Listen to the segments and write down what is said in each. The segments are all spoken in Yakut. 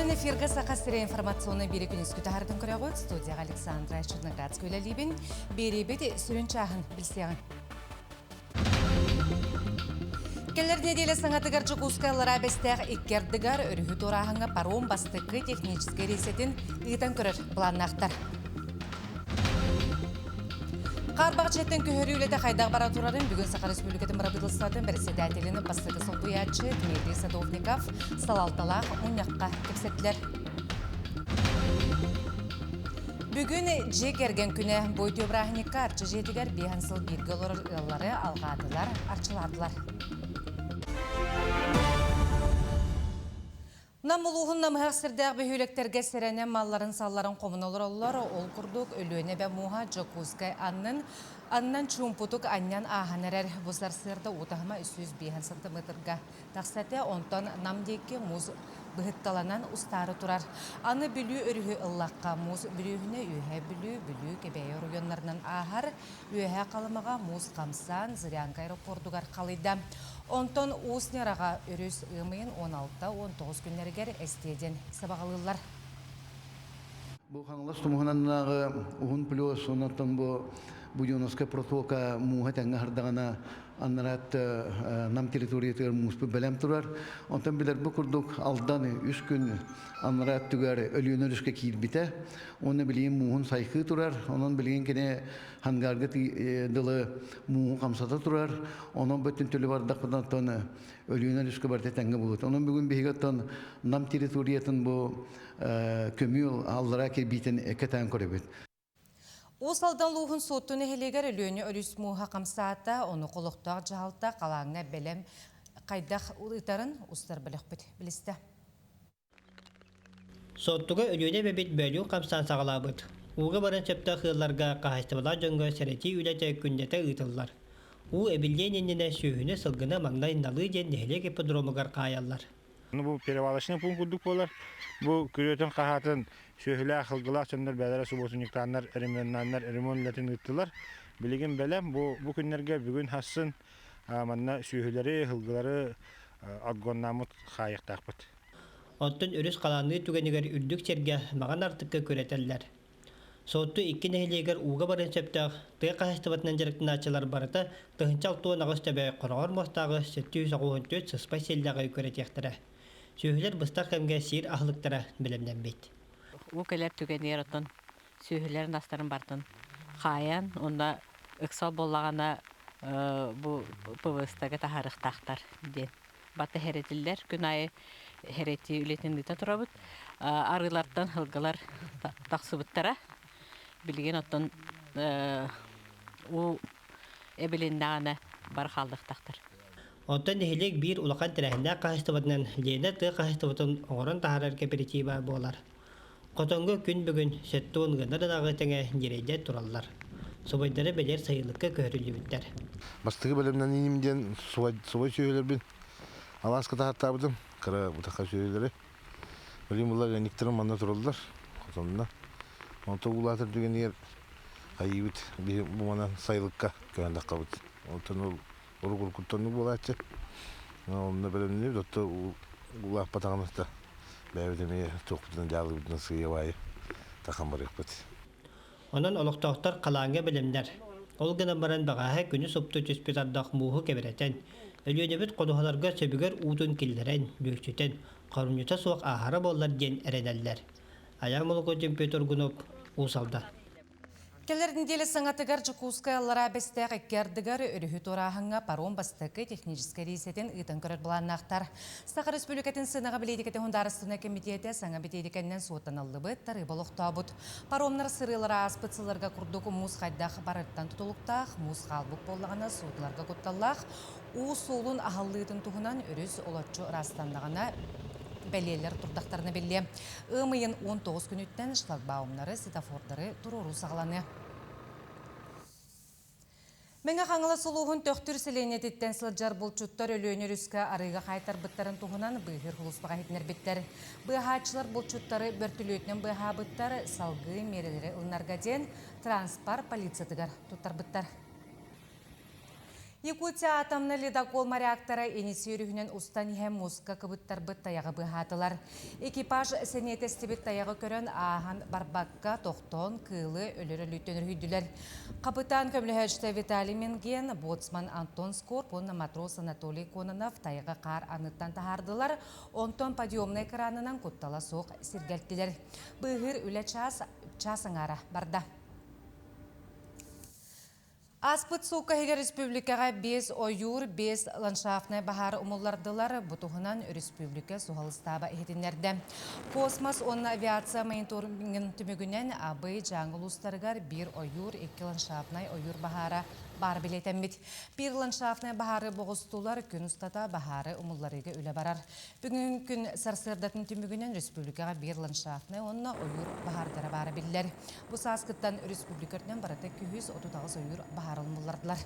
Үтүөнэн эфиргэ Саха сирэ информационнай биэри күнүскү таһардын көрөҕүт. Студияҕа Александра Черноградская үлэлиибин. Биэриибит сүрүн чааһын билсиэҕиҥ. Кэлэр нэдиэлэ саҥатыгар Дьокуускай Аллараа Бэстээх икки ардыгар өрүһү туорааһыҥҥа паром бастакы техническэй рейсэтин ыытан көрөр былааннаахтар. Хаарбах дьиэттэн көһөрүү үлэтэ хайдах бара турарын бүгүн Саха Республикатын Бырабыыталыстыбатын бэрэссэдээтэлин бастакы солбуйааччы Дмитрий Садовников салалталаах мунньахха кэпсэттилэр. Бүгүн дьиэ кэргэн күнэ. Бу үтүө бырааһынньыкка Арчы дьиэтигэр биэһэн сыл бииргэ олорор ыаллары алҕаатылар, арчылаатылар. Нам улууһун намыһах сирдээх бөһүөлэктэргэ сэрэнэн малларын-салларын хомуна олороллор. Ол курдук, Өлүөнэ эбэ мууһа Дьокуускай аннын аннан чуумпутук анньан ааһан эрэр. Бу сарсыарда уу таһыма 305 сантиметрга тахса этэ. Онтон Нам диэки муус быһытталанан устаары турар. Аны Бүлүү өрүһү ыллахха, муус бүрүөһүнэ Үөһээ Бүлүү, Бүлүү, Кэбээйи оройуоннарынан ааһар. Үөһээ Халымаҕа муус хамсаан, Зырянка аэропордугар халыйда. Онтон Уус Ньараҕа өрүс ыам ыйын 16-19 күннэригэр эстиэ диэн сабаҕалыыллар. Бу Хаҥалас тумуһунаннааҕы уһун плюс, онтон бу Буденовскай протока мууһа тэҥҥэ аһардаҕына Аннараат Нам территориятыгар мууспут бэлэм турар. Онтон билэрбит курдук Алдан үс күн анараа өттүгэр Өлүөнэ өрүскэ киирбитэ. Уонна билигин мууһун сайхыы турар. Онон билигин кини Хангарга дылы мууһу хамсата турар. Онон бөттүн төлө бардахпытына оттон Өлүөнэ өрүскэ барыта тэҥҥэ буолуот. Онон бүгүн биһиги оттон Нам территориятын бу көмүөл аллараа кирбиитин кэтээн көрөбүт. Уус Алдан улууһун Суотту нэһилиэгэр Өлүөнэ өрүс мууһа хамсаата, ону олохтоох дьаһалта халааҥҥа бэлэм хайдах ыытарын устар бөлөхпүт билистэ. Суоттуга Өлүөнэ эбэбит бөөлүүн хамсаан саҕалаабыт. Ууга баран сөптөөх ыалларга, хаһаайыстыбалаах дьоҥҥо сэрэтии үлэтэ күннэтэ ыытыллар. Уу эбиллиэн иннинэ сүөһүнү, сылгыны маҥнай Налыы диэн нэһилиэк ипподромугар хаайаллар. Ну, бу перевалочный пункт курдук буолар. Бу күрүөтүн хаһаатын сүөһүлээх, сылгылаах дьоннор бэйэлэрэ субуотунньуктааннар, ремоннааннар ремонт үлэтин ыыттылар. Билигин бэлэм. Бу бу күннэргэ бүгүн хассын манна сүөһүлэри, сылгылары отгоннааммыт хаайыахтаахпыт. Оттон өрүс халаанныы түгэнигэр үрдүк сиргэ Маҕан Артыкка күрэтэллэр. Суотту икки нэһилиэгэр ууга барыан сөптөөх тыа хаһаайыстыбатынан дьарыктанааччылар барыта 1068 төбө хороҕор муостааҕы 794 сыспай сиэллээҕи күрэтиэхтэрэ. Сүөһүлэр быстах кэмҥэ сиир аһылыктара бэлэмнэммит. Уу кэлэр түгэнигэр оттон сүөһүлэрин астарын барытын хаайан уонна ыксал буоллаҕына бу ПВС-тага таһаарыахтаахтар диэн Бата хэрэтиллэр. Күн аайы хэрэтии үлэтин ыыта турабыт. Арыылартан сылгылар тахсыбыттара. Билигин оттон уу эбилиннэҕинэ бары хааллахтахтар. Онтон нэһилиэк биир улахан тэрээһиннээх хаһаайыстыбатынан Лена тыа хаһаайыстыбатын оҥорон таһаарар кэпэрэтиибэ буолар. Хотоҥҥо күн бүгүн 70 гынар ынаҕы тэҥэ ньирэйдэр тураллар. Субайдара бэлиэр сайылыкка көһөрүллүбүттэр. Бастакы бэлэмнэниим диэн субай сүөһүлэрбин алааска таһаттаабытым, кыра бутаха сүөһүлэри. Билигин булар ыанньыктарым манна тураллар, хотонно. Онтон уулаатар түгэнигэр хайыыбыт биһи бу манан сайылыкка көһөн таххабыт. Онтон ол урук-уруккуттан буолааччы. Онно бэлэмниибит, отто улааппатаҕына да бэйэбит эмиэ туохпутунан дьаалыбытынан сыыйа-баайы тахан барыахпыт. Онон олохтоохтор халааҥҥа бэлэмнэр. Ол гынан баран бэҕэһээ күнү супту түспүт ардах мууһу кэбирэтэн, Өлүөнэбит ходуһаларга сөбүгэр уутун киллэрэн, бүөкчүтэн, хорумньута суох ааһара буоллар диэн эрэнэллэр. Айаан Молокотин, Петр Гунов, Уус Алдан. Кэлэр нэдиэлэ саҥатыгар Дьокуускай Аллараа Бэстээх икки ардыгар өрүһү туорааһыҥҥа паром бастакы техническэй рейсэтин ыытан көрөр былааннаахтар. Саха Республикатын сыанаҕа бэлиитикэтин Судаарыстыбаннай кэмитиэтэ саҥа бэтиэдикэннэн суоттаныллыбыт тарыыба олохтообут. Паромнар сырыылара ааспыт сылларга курдук муус хайдах барыттан тутулуктаах, муус хаалбыт буоллаҕына суутуларга кутталлаах, уу суолун аһыллыытын туһунан өрүс олоччу ыраастаннаҕына бэлиэлэр турдахтарына биллиэ. Ыам ыйын 19 күнүттэн шлагбаумнары, светофордары туруоруу саҕаланыа. Мэҥэ Хаҥалас улууһун Төхтүр сэлиэнньэтиттэн сылдьар булчуттар Өлүөнэ өрүскэ арыыга хаайтарбыттарын туһунан быыһыыр сулууспаҕа иһитиннэрбиттэр. Быыһааччылар булчуттары бөртүлүөтүнэн быыһаабыттар, салгыы миэрэлэри ылынарга диэн транспорт полициятыгар туттарбыттар. Якутия атомнай ледокол моряктара Енисей өрүһүнэн устан иһэн мууска кыбыттарбыт тайаҕы быыһаатылар. Экипаж сэниэтэ эстибит тайаҕы көрөн ааһан барбакка тохтоон кыылы өлөр өлүүттэн өрүһүйдүлэр. Хапытаан көмөлөһөөччүтэ Виталий Менген, боцман Антон Скорб уонна матрос Анатолий Кононов тайаҕы хаар аныттан таһаардылар, онтон подъемнай кранынан куттала суох сиргэлтилэр. Быыһыыр үлэ чаас, чаас аҥаара барда. Ааспыт суукка иһигэр республикаҕа биэс ойуур, биэс ландшафтнай баһаары умуллардылар. Бу туһунан өрөспүүбүлүкэ суһал ыстааба иһитиннэрдэ. Космос уонна авиация мониторингын түмүгүнэн Абый, Дьааҥы улуустарыгар биир ойуур, икки ландшафтнай ойуур баһаара баар билиэтэммит. Биир ландшафтнай баһаары боҕустулар, күн устата баһаары умулларыыга үлэ барар. Бүгүн күн сарсыардатын түмүгүнэн республикаҕа биир ландшафтнай уонна ойуур баһаардара баара биллэр. Бу сааскыттан республика үрдүнэн барыта 238 ойуур баһаарын умуллардылар.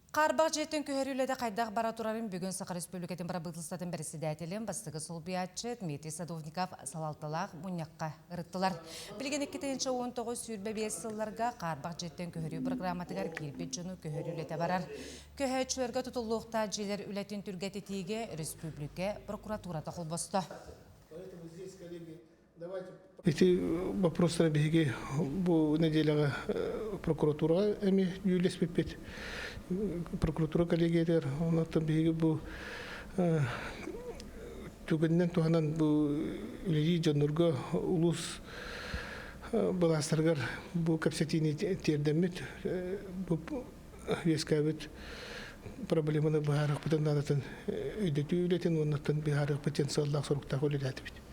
Хаарбах дьиэтин көһөрүү үлэтэ хайдах бара турарын бүгүн Саха Республикатын бырабыыталыстыбатын бэрэссэдээтэлин бастакы солбуйааччы Дмитрий Садовников салалталаах мунньахха ырыттылар. Билигин 2019-25 сылларга хаарбах дьиэттэн көһөрүү программатыгар киирбит дьону көһөрүү үлэтэ барар. Көһөөччүлэргэ тутуллуохтаах дьиэлэр үлэтин түргэтитиигэ өрөспүүбүлүкэ прокуратурата холбосто. Ити вопростары биһиги бу нэдиэлэҕэ прокуратураҕа эмиэ дьүүллэспиппит. Прокуратура коллегиятыгар онтон биһиги бу түгэнинэн туһанан бу үлэлии дьоннорго улуус былаастарыгар бу кэпсэтиини тиэрдэммит бу үөскээбит проблеманы быһаарыахпытын наадатын өйдөтүү үлэтин уоннаттан быһаарыахпыт диэн сыаллаах-соруктаах үлэлээтибит.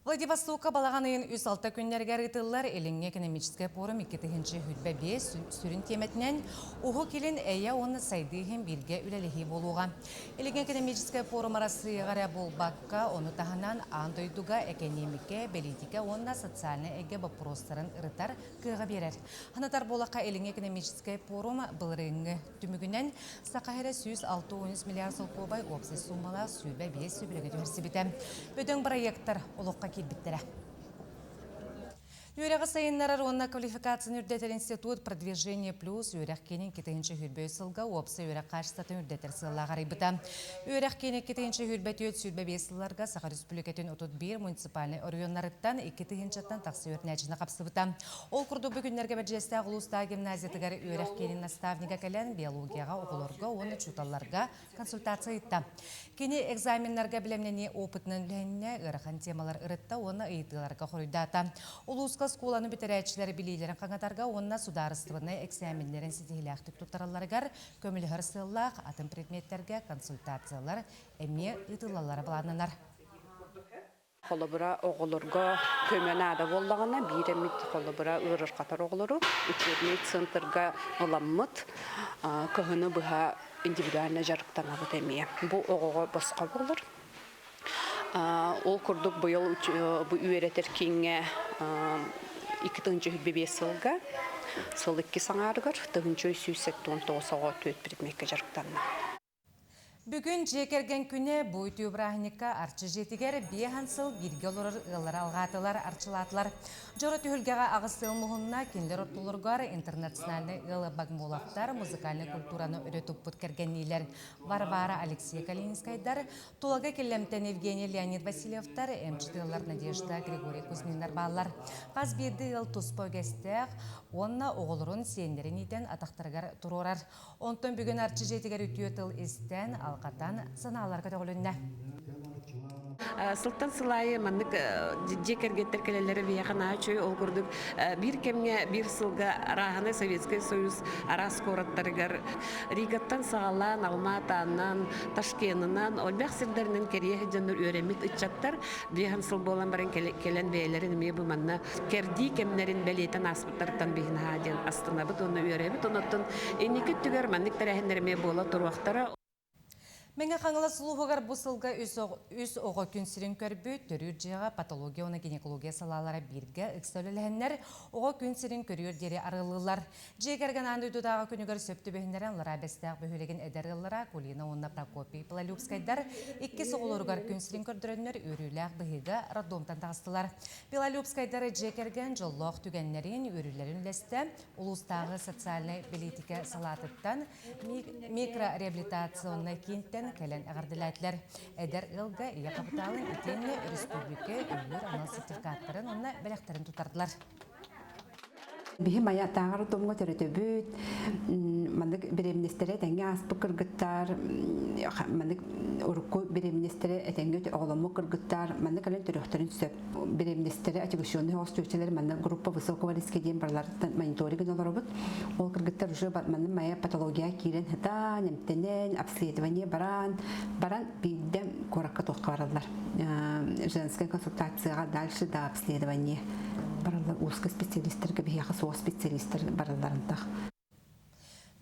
Владивостокка балаҕан ыйын 3-6 күннэригэр ыытыллар Илиҥҥи экономическай пуорум 2025 сүрүн тиэмэтинэн Уһук Илин эйэ уонна сайдыы иһин бииргэ үлэлэһии буолуоҕа. Илиҥҥи экономическай пуорум Арассыыйаҕа эрэ буолбакка, ону таһынан аан дойдуга экэниэмикэ, бэлиитикэ уонна социальнай эйгэ боппуруостарын ырытар кыаҕы биэрэр. Санатар буоллахха, Илиҥҥи экономическай пуорум былырыыҥҥы түмүгүнэн Саха сирэ 163 миллиард солкуобай уопсай суумалаах 25 сөбүлэҥи түһэрсибитэ. Бөдөҥ бырайыактар олоххо киирбиттэрэ. Үөрэҕи сайыннарар уонна квалификацияны үрдэтэр институт «Продвижение плюс» үөрэх киинин 2023 сылга уопсай үөрэх хаачыстыбатын үрдэтэр сыаллаах арыйбыта. Үөрэх киинэ 2024-25 сылларга Саха Республикатын 31 муниципальнай оройуоннарыттан 2 тыһыынчаттан тахса үөрэнээччини хапсыбыта. Ол курдук бу күннэргэ Бэрдьигэстээх улуустаах гимназиятыгар үөрэх киинин наставнига кэлэн биологияҕа оҕолорго уонна учууталларга консультация ыытта. Кини экзаменнарга бэлэмнэнии опытынан үлэһиннэ, ыарахан темалар ырытта уонна ыйытыыларга хоруйдаата. Улууска оскуоланы бүтэрээччилэр билиилэрин хаҥатарга уонна судаарыстыбаннай экзаменнэрин ситиһиилээхтик туттаралларыгар көмөлөһөр сыаллаах атын предметтэргэ консультациялар эмиэ ыытыллаллара былааннанар. Холобура, оҕолорго көмө наада буоллаҕына, биир эмит холобура ыарырҕатар оҕолору учебный центрга ыламмыт кыһыны быһа индивидуально дьарыктанабыт эмиэ. Бу оҕоҕо босхо буолар. Ол курдук быйыл бу үөрэтэр кииҥҥэ 2025 сылга сыл иккис аҥаарыгар 1379 оҕо түөрт предмеккэ дьарыктанна. Бүгүн дьиэ кэргэн күнэ бу үтүө бырааһынньыкка Арчы дьиэтигэр биэһэн сыл бииргэ олорор ыаллары алҕаатылар, арчылаатылар. Дьоро түһүлгэҕэ аҕыс сыл муһунна, кинилэр ортолоругар интернациональнай ыал Багмуловтар музыкальнай культураны өрө туппут кэргэнниилэр Варвара Алексей Калининскайдар, Тулагы Киллэмтэн Евгений Леонид Васильевтар, эмчит ыаллар Надежда Григорий Кузьминнар бааллар. Хас биирдии ыал туспа үгэстээх уонна оҕолорун сиэннэрин иитэн атахтарыгар туруорар. Онтон бүгүн Арчы дьиэтигэр үтүө тыл истэн, алҕатан, санаалара көтөҕүлүннэ. Сылтан сыл аайы маннык дьиэ кэргэттэр кэлэллэрэ биһиэхэ наһаа үчүгэй. Ол курдук биир кэмҥэ, биир сылга арааһынай Советскай Союз араас куораттарыгар Ригаттан саҕалаан, Алма-Атанан, Ташкенынан, элбэх сирдэринэн кэрийэ сылдьаннар үөрэммит ыччаттар биэһэн сыл буолан баран кэлэн бэйэлэрин эмиэ бу манна кэрдии кэмнэрин бэлиэтэн ааспыттарыттан биһин аһаа диэн астынабыт уонна үөрэбит. Онон инники өттүгэр маннык тэрээһиннэр эмиэ буола туруохтара. Мэҥэ Хаҥалас улууһугар бу сылга үс оҕо күн сирин көрбүт, төрүүр дьиэҕэ патология уонна гинекология салаалара бииргэ ыкса үлэлэһэннэр, оҕо күн сирин көрүөр диэри арыаллыыллар. Дьиэ кэргэн аан дойдутааҕы күнүгэр сөп түбэһиннэрэн Лара Бэстээх бөһүөлэгин эдэр ыаллара Кулина уонна Прокопий Белолюбскайдар иккис оҕолоругар күн сирин көрдөрөннөр үөрүүлээх быһыыга роддомтан таҕыстылар. Белолюбскайдар дьиэ кэргэн дьоллоох түгэннэрин, үөрүүлэрин үллэстэ улуустааҕы социальнай бэлиитикэ салаатыттан микрореабилитационнай киинтэн кэлэн эҕэрдэлээтилэр. Эдэр ыалга ийэ хапытаалын итиэннэ өрөспүүбүлүкэ өйүүр анал сертификаттарын уонна бэлэхтэрин тутардылар. Биһи Майа тааҕар домҥо төрөтөбүт, маннык беременностэрэ этэҥҥэ ааспыт кыргыттар, маннык урукку беременностэрэ этэҥҥэ оҕоломмут кыргыттар маннык кэлэн төрүөхтэрин сөп. Беременностэрэ отягощенный остуочалар манна группа высокого риска диэн барыларыттан мониторинг олоробут. Ол кыргыттар уже манна моя патология киирэн сытан, эмтэнэн, обследование баран, баран биирдэ куоракка туохха бараллар. Женская консультацияға дальше до обследования бараллар узко специалистерге биһиэхэ суох специалистер баралларынтах.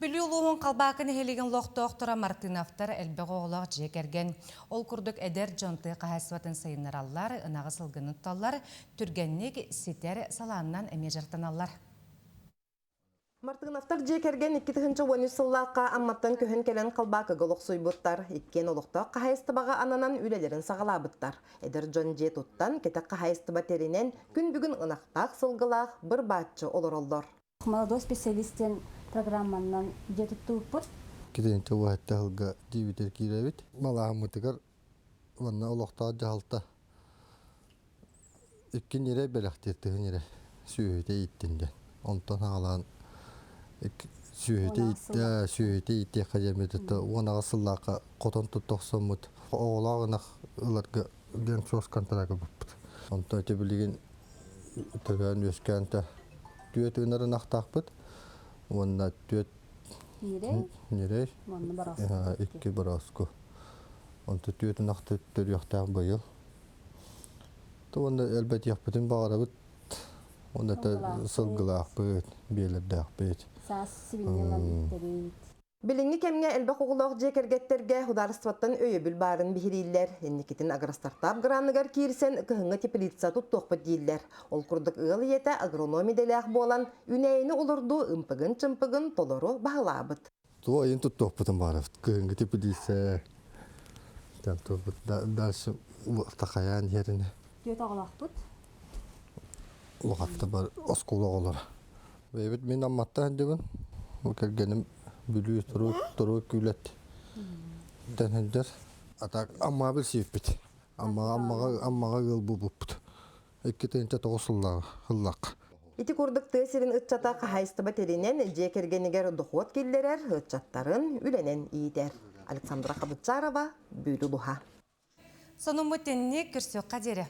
Бүлүү улууһун Халбаакы нэһилиэгин олохтоохторо Мартыновтар элбэх оҕолоох дьиэ кэргэн. Ол курдук эдэр дьон тыа хаһаайыстыбатын сайыннараллар, ынаҕы сылгыны тутталлар, түргэнник ситэр салааннан эмиэ дьарыктаналлар. Мартыновтар дьиэ кэргэн 2013 сыллаахха Амматтан көһөн кэлэн Халбаакыга олохсуйбуттар. Иккиэн олохтоох хаһаайыстыбаҕа ананан үлэлэрин саҕалаабыттар. Эдэр дьон дьиэ туттан, кэтэх хаһаайыстыба тэринэн, күн бүгүн ынахтаах сылгылаах быр-бааччы олороллор. Молодой специалист диэн программанан дьиэ туттубуппут. Китинчэ уһатта сылга дьиэбитигэр киирэбит. Малааһыммытыгар уонна олохтоох дьаһалта икки ньирэй бэлэхтиир тыһы ньирэй сүөһүтэ ииттин диэн. Онтон саҕалаан сүөһүтэ сүөһүтэ ииттиэххэ диэммит 18 сыллаахха хотон тутта охсоммут оҕолоох ынах ыларга диэн суос контракт ылбыппыт. Онтон ити билигин төрөөн үөскээн та түөрт ынар ынахтаахпыт уонна түөрт ньирэй икки борооску. Онто түөрт ынах төрүөхтээх быйыл. Уонна элбэтиэхпитин баҕарабыт. Уонна сылгылаахпыт, биэлэрдээхпит. Саас сибинньэлэн иттэбит. Билиҥҥи кэмҥэ элбэх оҕолоох дьиэ кэргэттэргэ судаарыстыбаттан өйөбүл баарын биһирииллэр. Инникитин агростартап граныгар киирсэн кыһыҥҥы теплица туттуохпут дииллэр. Ол курдук ыал ийэтэ агроном идэлээх буолан, үүнээйини олордуу ымпыгын-чымпыгын толору баһылаабыт. Туох айын туттуохпутун баҕарабыт. Кыһыҥҥы теплица дальше такайаан иһэринэ. Түөрт оҕолоохпут. Улахатта бар оскуола оҕолоро. Бэйэбит мин Амматтан сылдьабын. Бу кэргэним Бүлүү Турук Турук Күүлэт сылдьар. А так Аммаҕа билсибиппит. Аммаҕа Аммаҕа Аммаҕа ыал буолбуппут. 2009 сыллааҕы сыллаах. Ити курдук тыа сирин ыччата хаһаайыстыба тэринэн, дьиэ кэргэнигэр дохуот киллэрэр, ыччаттарын үлэнэн иитэр. Александра Хабытчарова, Бүлүү улуһа. Сонуммут тэнник көрсүөххэ диэри.